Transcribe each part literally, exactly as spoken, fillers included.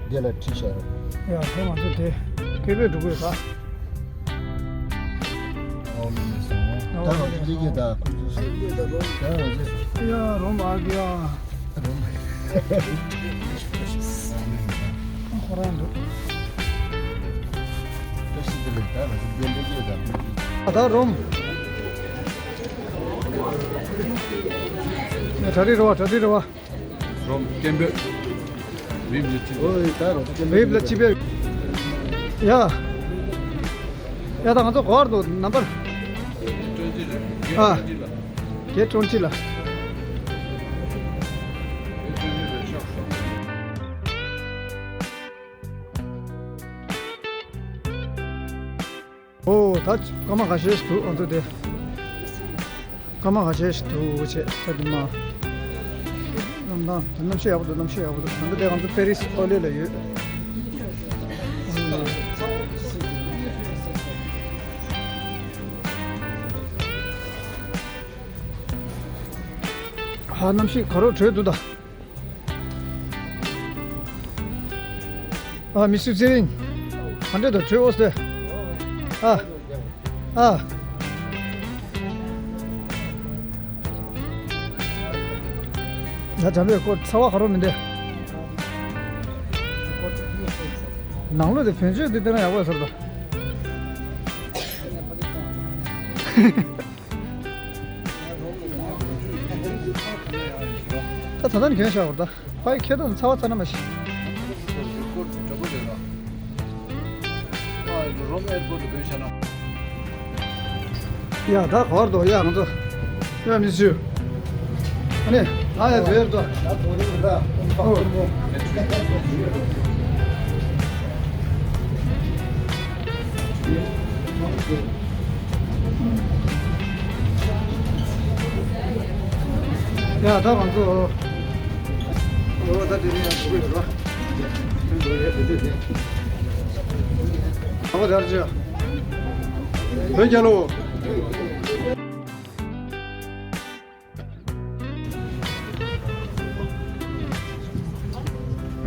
འདི་ལ་ཁྲིད་ཤར། ཡ་ཁོ་ང་ཚོ་དེ་སྐད་འབོད་འགྲོ་དགོས་ད། ཨོ་མི་ནི་སོང་། ད་ང་ཚོ་ལི་གེ་ད་ཁོ་ཚོ་ད་ང་ཚོ། ཡ་རོ་མ་གི་ཡ། རོ་མ། ཁོ་རང་འདུག་ད་རོམ། གྲ་སྒྲིག་རོ་བ། གྲ་སྒྲིག་རོ་བ། རོམ་སྐད་འབོད། བིབ་ལ་ཅི་འབོད། ཨོ་ད་རོམ་སྐད་འབོད། བིབ་ལ་ཅི་འབོད། ཡ། ཡ་ད་ང་ཚོ་གོ་བར་དུ་ནམ་བར། ཨ། བརྒྱད་ཁྲི་ལ། ཨོ་ད་སྐར་མ་ཁ་ཤས་ཤིག་འདུག་ཨ་མདོ་དེ། སྐར་མ་ཁ་ཤས་ཤིག་འདུག་བྱས་ད་དུ་མ། གནམ་ཐང་དེ་གནམ་གཤིས་ཡག་པོ་འདུག་གནམ་གཤིས་ཡག་པོ་འདུག་ད་ལྟ་དེ་ང་ཚོ་པེ་རིས་ཨོ་ལེ་ལ་ཡོད། ཧ་གནམ་གཤིས་ག་རོ་བྲོས་འདུག་ད། ཨ་མི་སུ་ཚེ་རིང་། ག་འདྲ་འདུག་བྲོས་འོ་སྟེ། ཨ། ཨ། ད་འགྲམ་པའི་སྐོར་ཚ་བ་ག་རོ་མི་འདུག་ནང་ལོགས་དེ་བོན་ཆོས་འདི་བལྟས་ན་ཡག་པོ་ཟེར་ད། ད་ད་ལྟ་ནི་གྱོན་བཞག་པར་ད། ཕ་ཡི་ཁྱེད་དང་ཚ་བ་ཚ་ན་མ་ཤི། ཡ་ད་གོ་བར་དོ་ཡ་ང་ཚོ། ཡ་མི་ཤི། ཨ་ནི་ཨ་ཡ་དེར་དོ། ཨོ། ཡ་ད་ང་ཚོ། ཨོ་ད་དེ་ནས་ཡང་འགྲོ་གི་འདུག་ཨ། ཨོ་ད་ཅི། བོད་རྒྱལ་ལོ།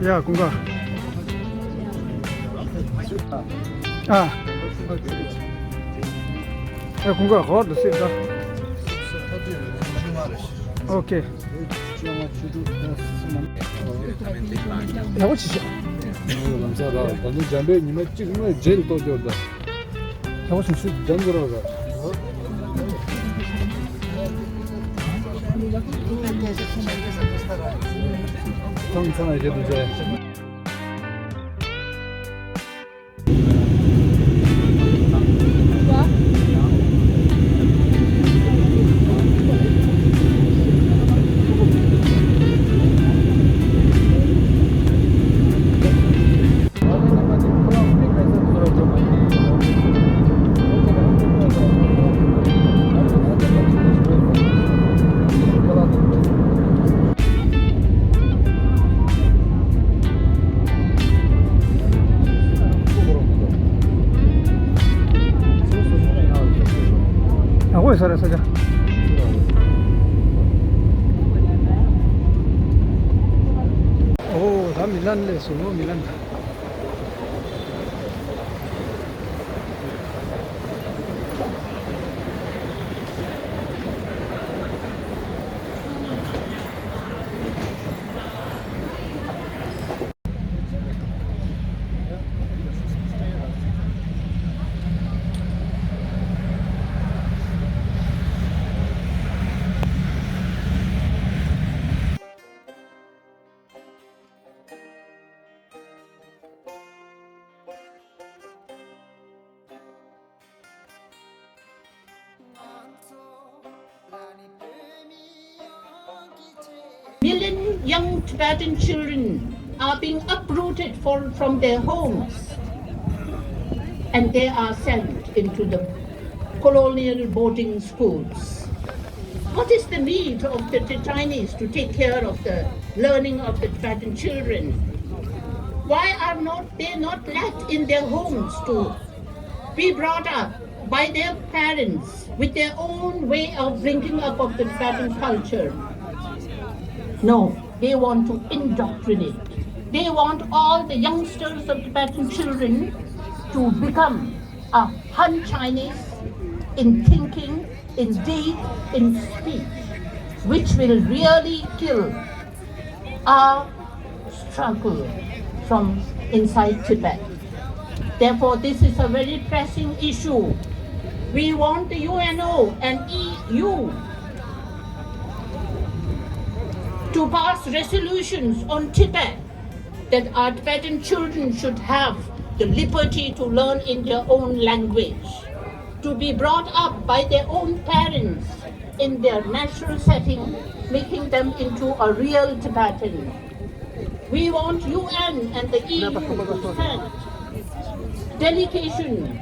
ཡ་ཀུན་དགའ། ཨ། ཡ་ཀུན་དགའ་ཧོར་དུ་སྲིད་ད། ཨོ་ཁེ། ཡག་པོ་ཅིག་བྱས། ལམ་སང་ར་ད་ནི་འཇམ་པའི་ཉི་མ་གཅིག་མ་རྗེས་ལ་གཏོགས་འབྱོར་ད། ཡག་པོ་བྱུང་ཚུལ་འཇམ་དགོས་རོགས་ར། ཚང་ཚང་ཞེ་དུ་མཇལ། ཡག་པོ་ཡོད་ས་རེད་ས་ཆ། ཨོ་ད་མི་ལན་ལས་སུ་མོ་མི་ལན། Million young Tibetan children are being uprooted for, from their homes, and they are sent into the colonial boarding schools. What is the need of the Chinese to take care of the learning of the Tibetan children? Why are not they not left in their homes to be brought up by their parents with their own way of bringing up of the Tibetan culture? No, they want to indoctrinate. They want all the youngsters of Tibetan children to become a Han Chinese in thinking, in deed, in speech, which will really kill our struggle from inside Tibet. Therefore, this is a very pressing issue. We want the U N O and E U to pass resolutions on Tibet that our Tibetan children should have the liberty to learn in their own language, to be brought up by their own parents in their natural setting, making them into a real Tibetan. We want U N and the E U to send delegation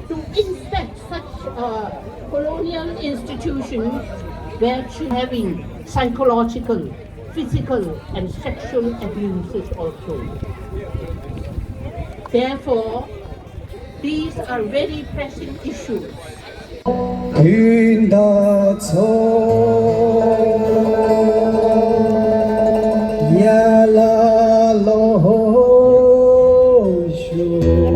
to inspect such uh, colonial institutions where children having psychological, physical and sexual abuses also. Therefore, these are very pressing issues. དུས་འདི་ཚོ་ཡ་ལ་ལོ་ཞུ།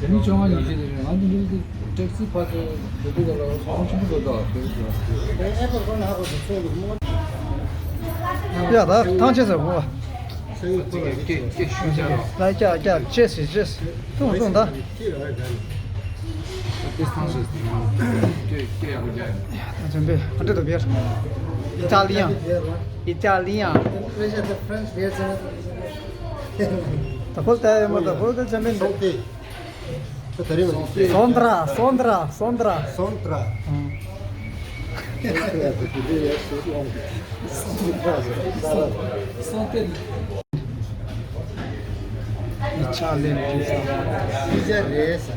དེ་ནི་བཅོ་ལྔ་ཉིན་བྱེད་དེ་རེད། ང་འདི་འདྲའི་ཊེག་སི་ཕར་ཚུར་འགྲོ་དུས་སྐབས་ལ་ཧ་ཅང་ཆེན་པོ་འགྲོ་འདུག་ཨ། དེ་རེད་ཟེར། ཡ་ད་ཐང་ཆད་ཟེར་བ། ལ་ཀྱ་ཀྱ་ཅེས་སི་ཅེས་སི་ཐུང་ཐུང་ད། ད་ཚོན་པས་ཨ་འདྲ་དུ་བེར། ཨི་ཏཱ་ལི་ཡང་། ད་ཁོལ་ད་ཡོད་མ་ད་ཁོལ་ད་ཚོན་པས་འདུག། Sondra, Sondra, Sondra. Sondra. ཨུམ། Italian pizza. Pizza རེད་ས།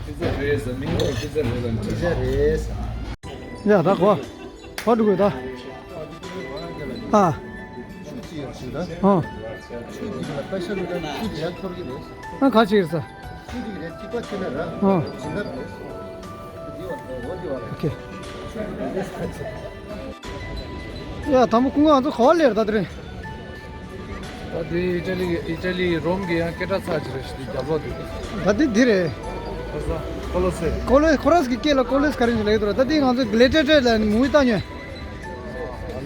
Pizza རེད་ས། མིང་ལ་pizza རེད་ལ། Pizza རེད་ས། ཡ་ད་གོ། གོ་འགྲོ་དགོས་ད། ཨ། ཆུ་ཅི་ཡོད་ཞིག་ད། ཨ། ཆུ་འདི་ལ་སྤེ་ཤལ་ལ་ཆུ་འདི་ཡང་འཐོར་གྱི་རེད། ཨ་ག་ཅི་རེད་ས། ཆུ་འདི་རེད་ཅི་པ་ཆུ་ན་ར། ཨ། ཇི་འདྲ་རེད། འདི་བ་འོ་འདི་བ་ར། ཨོ་ཁེ། ཆུ་འདི་རེད་ས། ཡ་དང་པོ་ཁོང་ང་ཚོ་ག་བ་ལེར་ད་དེ་རིང་། ད་དེ་ཨི་ཊ་ལི་ཨི་ཊ་ལི་རོམ་གྱི་ཡང་སྐད་གྲགས་ཚ་ཅིག་རེད་ཤི་དེ་རྒྱབ་ལོགས་དེ། ད་དེ་འདི་རེད། ཁོ་ལོ་སེ། ཁོ་ལོ་ཁོ་རས་ཀྱི་སྐད་ལ་ཁོ་ལོ་སེ་ག་རེ་ཞིག་ལབ་ཀྱི་འདུག་ར། ད་དེ་ང་ཚོ་གླེ་ཌི་ཡེ་ཊར་ལ་མུ་བི་ལྟ་ཉོས།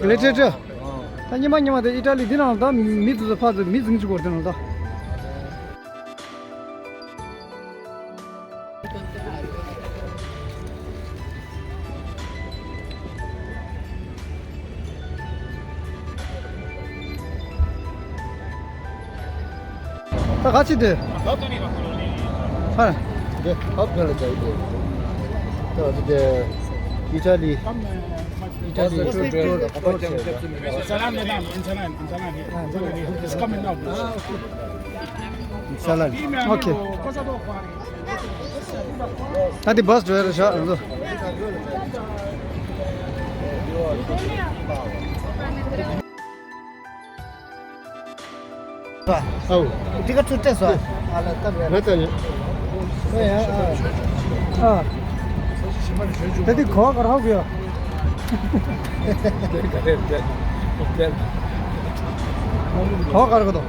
གླེ་ཌི་ཡེ་ཊར། ད་ཉི་མ་ཉི་མ་དེ་ཨི་ཊ་ལི་འདི་ནང་ད་མི་དེ་ཚོ་ཕར་ཚུར་མི་འཛིང་ཅིག་གོ་དེ་ནང་ད། ད་ག་ཅི་དེ། ཧ། འདི་ཧབ་ག་ལ་ཅའི་དེ། ད་འདི་དེ་ཨི་ཊ་ལི། ཨི་ཊ་ལི། Salam, madam. In salam, in salam. It's coming now. Salam. ཨོ་ཁེ། ད་དེ་བྷ་སི་འགྲོ་ཡ་རེད་ཤག་ང་ཚོ། ཨའོ། དེ་ག་ཚོད་སྤྲད་སོང་། ཨ་ལ་སྟབས་ཡག་ང་ཚོ་ནི། ཨ་ཡ་ཨ། ཨ། ད་དེ་གོ་ག་ར་ཧོ་གི་ཡོད། གོ་ག་ར་ག་དོ།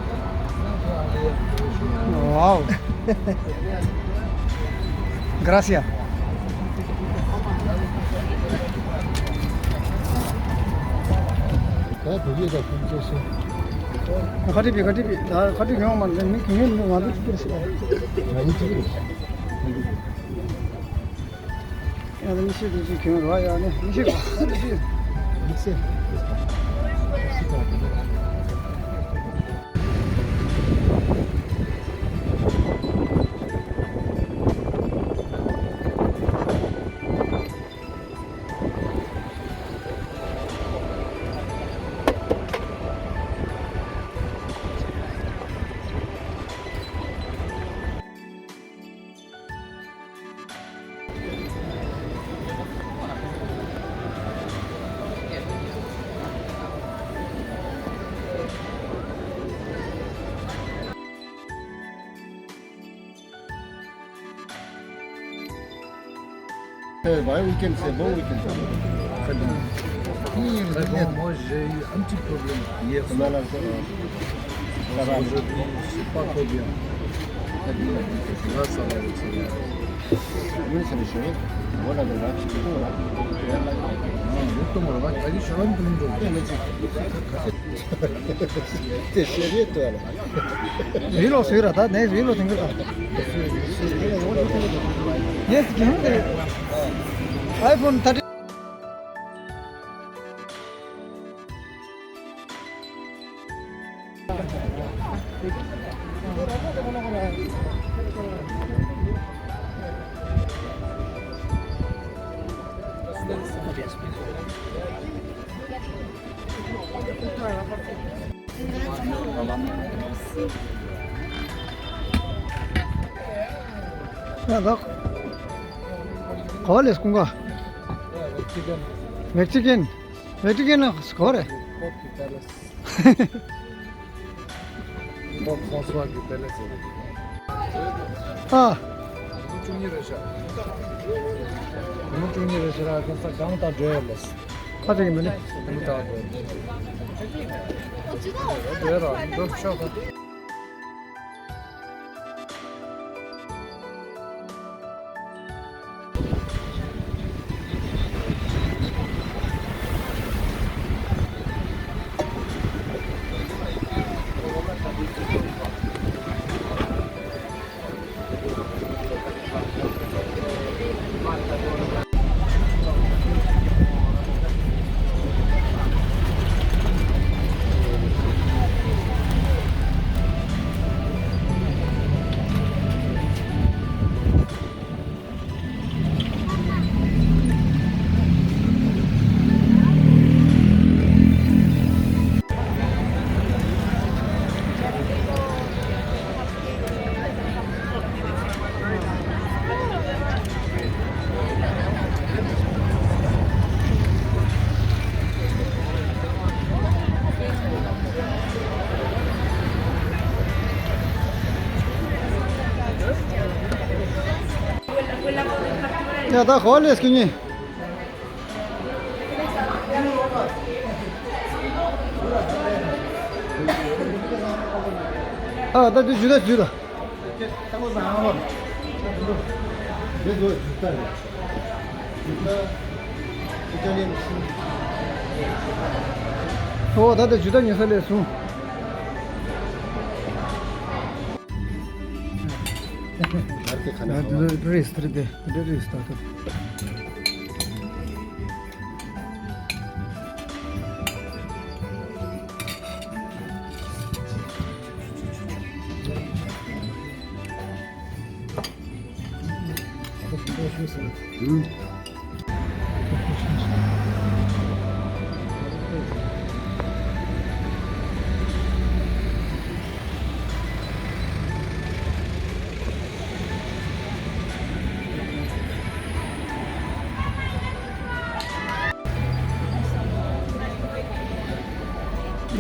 Wow. Gracias. ད་བོད་ཡིག་དང་ཁུངས་སྐྱེལ་སོང་། ཁ་ཁྲིད་པའི་ཁ་ཁྲིད་པའི་ད་ཁ་ཁྲིད་གང་ཡང་མ་རེད། མི་གང་ཡང་མི་འདུག་ང་ཚོ་གཅིག་པུ་རེད་ཤག་ང་ཡིན་གཅིག་པུ་རེད། ཡང་ན་མི་ཤེས་དེ་ཚོས་གང་རོགས་ཡང་ནས་མི་ཤེས་གོ་མི་ཤེས། དམིགས་བསལ། Eh, bah, week-end, c'est bon week-end. Très bien. Oui, très bon. Moi, j'ai eu un petit problème hier soir. Malade, ça va. Ça va. Aujourd'hui, je suis pas trop bien. Très bien. Là, ça va, ça va. Oui, c'est le chéri. Voilà, voilà, un petit peu, voilà. Ah, justement, là, t'as dit, ça va, un peu. T'es sérieux, toi, là? ཡིན་ལོག་ཟེར་ར་ད་ནས་ཡིན་ལོག་ཟེར་གི་ད། ངས་ཀྱང་དེ་iPhone thirteen། ཡ་ད། ག་པར་སླེབས་ཀྱི་ཡོད། མེག་སི་ཀན། མེག་སི་ཀན་ལ་ག་པར་རེད། Pope François གི་པེ་ལེ་སི་རེད། ཨ། ལོ་བཅུ་གཉིས་རེད་ཤག་ལོ་བཅུ་གཉིས་རེད་ཤག་ཁ་ས་གང་ལྟར་འགྲོ་ཡ་ལས། ཁ་ཅིག་མི་ནི། མི་ལྟར་འགྲོ་ཡ། འགྲོ་ཤག་ཡ་ད་ག་པར་སླེབས་ཀྱི་ཡིན། ཨ་ད་དེ་ཇུ་ད་ཇུ་ད། ཨོ་ད་ད་ཇུ་ད་ཉེ་ས་སླེབས་སོང་། ཨ་དེ་ཁ་ན་ཨ་དེ་རེས་དེ་རེད་དེ་རེས་ད་དེ།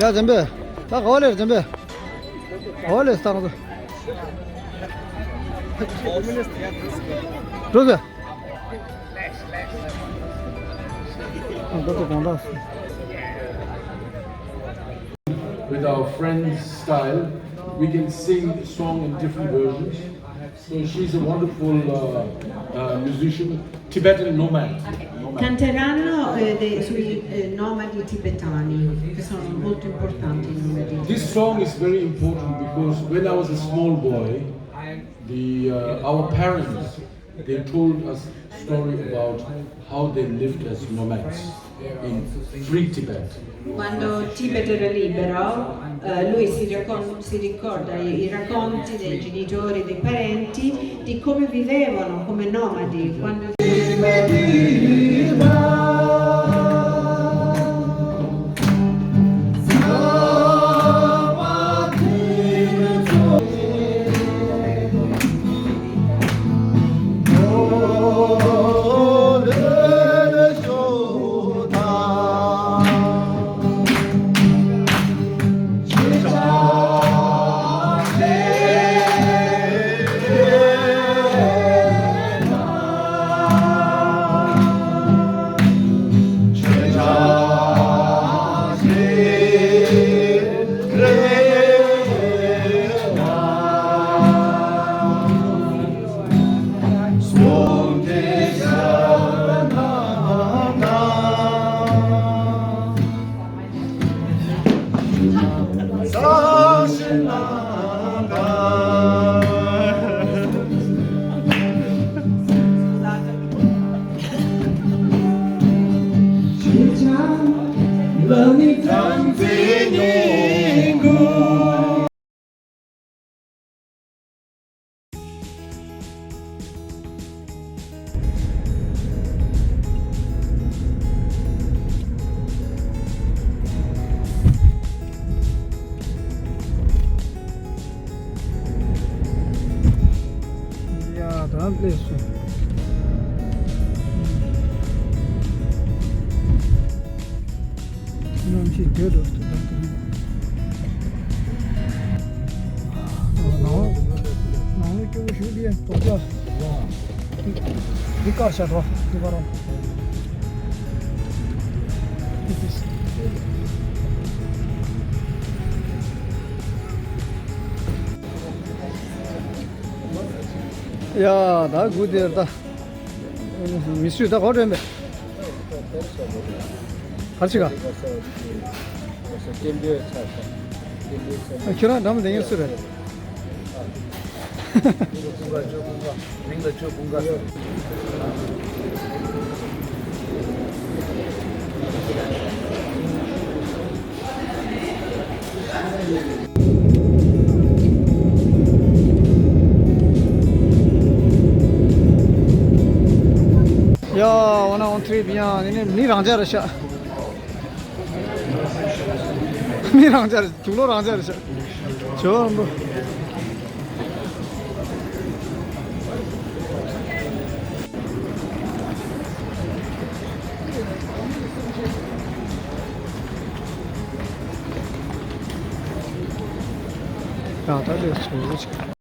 ཡ་འཇམ་པས། ད་ག་པར་སླེབས་འཇམ་པས། ག་པར་སླེབས་སྟངས་དུ། འགྲོ་ཟེར། འགྲོ་དུ་དགོངས་དག With our friends' style, we can sing a song in different versions. So she's a wonderful uh, uh, musician, Tibetan nomad. Canteranno, eh, de-, sui, eh, nomadi tibetani, che sono molto importanti i nomadi tibetani. This song is very important because when I was a small boy, the, uh, our parents, they told us story about how they lived as nomads in free Tibet. Quando Tibet era libero, eh, lui si raccon-, si ricorda i, i racconti dei genitori, dei parenti, di come vivevano come nomadi quando ཡ་ད་སླེབས་སོང་། གནམ་གཤིས་བདེ་འགྲོ་འདུག་ད་དེ་རིང་། ནང་ལོགས་ནང་ལོགས་སྐྱོ་པོ་ཞིག་འདི་དོག་ཅག་འདི་དཀར་ཤ་འགྲོ་འདི་བར། ཡ་ད་དགུ་དེར་ད། མི་སུས་ད་གོ་དྲན་པས། གར་ཅི་ག་ཁྱོད་རང་འགྲམ་དེ་ངས་སུ་རེད། ཡ། འོ་ན་འོ་ཁྲིད་ཡང་ནི་མི་རང་ཅག་རེད་ཤག་མི་རང་ཅག་རེད། དུག་ལོག་རང་ཅག་རེད་ཤག་ཇོ་འབུ། ཡ་ད་ལས་ཚོ།